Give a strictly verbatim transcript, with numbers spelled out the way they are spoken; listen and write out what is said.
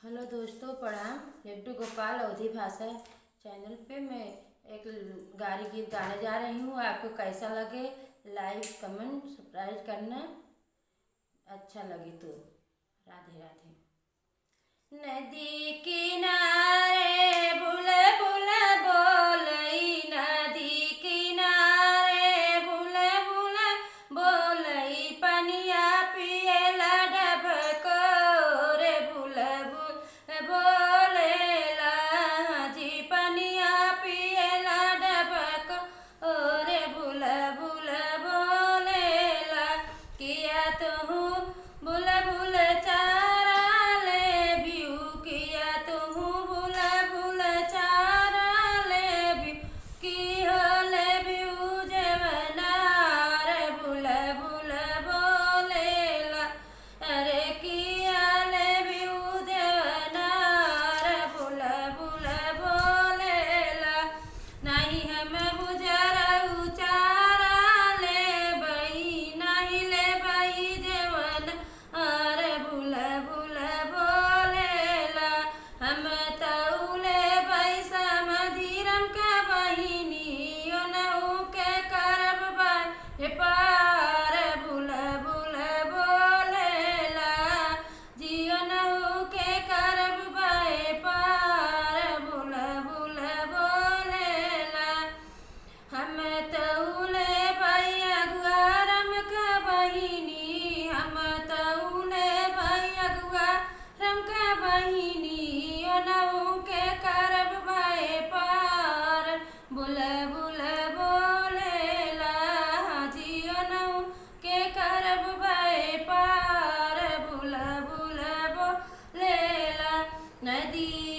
हेलो दोस्तों, प्रणाम। लड्डू गोपाल अवधी भाषा चैनल पे मैं एक गारी गीत गाने जा रही हूँ। आपको कैसा लगे, लाइक, कमेंट, सब्सक्राइब करना, अच्छा लगे तो। राधे राधे। नदी किनारे बुलबुल बोलई, नदी किनारे बुलबुल बोलई, पनिया पियला डबको रे बुलबुल बोलेला जी, पनिया पियला डबको रे बुलबुल बोलेला। किया तुहू बुलबुल चारा लेबिउ, किया तुहू बुलबुल चारा लेबिउ, की हो लेबिउ जेवना रे बुलबुल बोलेला। अरे किया लेबिउ जेवना रे बुलबुल बोलेला। नाही हम बुझरउ चारा लेबई, नाही लेबई जेवना रे बुलबुल बोलेला। हम तउ लेबई समधिरम का बहिनी, ओनहु के करब बाए पार बुलबुल बोलेला। जियो नहु के करब बाए पार बुलबुल बोलेला। हम तउ लेबई अगुआ रम का बहिनी, हम तउ लेबई अगुआ रम का बहिनी, ओनहु के करब बाए पार बुलबुल बोलेला। जियो नहु के करब बाए पार बुलबुल बोलेला। नदी